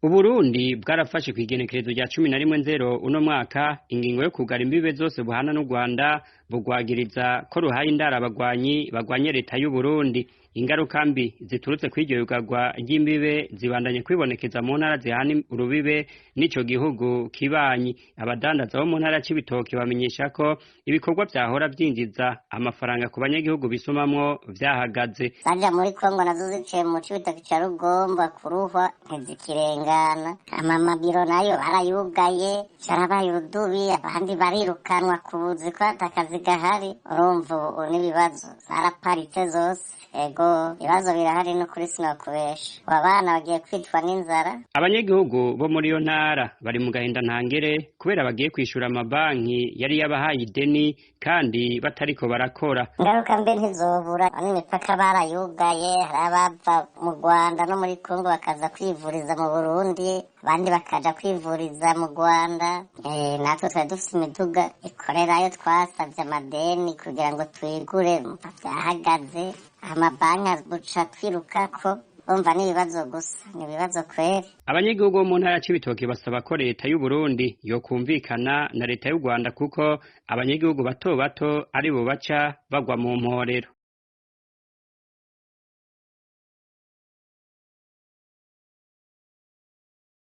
Uburundi bwarafashe kw'igenekerezo rya 11 nzero uno mwaka ingingo yo kugara imbibe zose buhana n'u Rwanda, bugwagiriza ko ruhaye indaro abagwanyi bagwanye leta y'Uburundi. Ingaruka mbi ziturutse kw'iryo yugarwa ry'imbibe zibandanye kwibonekeza mu ntara zihana urubibe n'ico gihugu kibanyi. Abadandaza bo mu ntara ya Cibitoke bamenyesha ko ibikorwa vyahora vyinjiza amafaranga ku banyagihugu bisumamwo vyahagaze. Zaja muri Kongo nazo ziciye mu Cibitoke ca Rugombo kuruhwa ntizikirengana. Amamabiro nayo barayugaye, carabaye urudubi, abandi barirukanwa ku buzi ko atakazi gahari. Urumva ubu n'ibibazo zaraparitse zose. Ego, ibibazo birahari n'ukuri sinokubesha. Ubu abana bagiye kwicwa n'inzara. Abanyagihugu bo muri iyo ntara bari mu gahinda ntangere kubera bagiye kwishura amabanki yari yabahaye ideni kandi batariko barakora. Ingaruka mbi ntizobura, n'imipaka barayugaye, hari abava mu Rwanda no muri Kongo bakaza kwivuriza mu Burundi, abandi bakaja kwivuriza mu Rwanda. Natwe twari dufise imiduga ikorerayo, twasavye amadeni kugira ngo tuyigure, vyahagaze. Amabanki buca twirukako, urumva n'ibibazo gusa, ni ibibazo kweri. Abanyagihugu bo mu ntara ya Cibitoke basaba ko leta y'Uburundi yokumvikana na leta y'u Rwanda kuko abanyagihugu bato bato aribo baca bagwa mu mporero.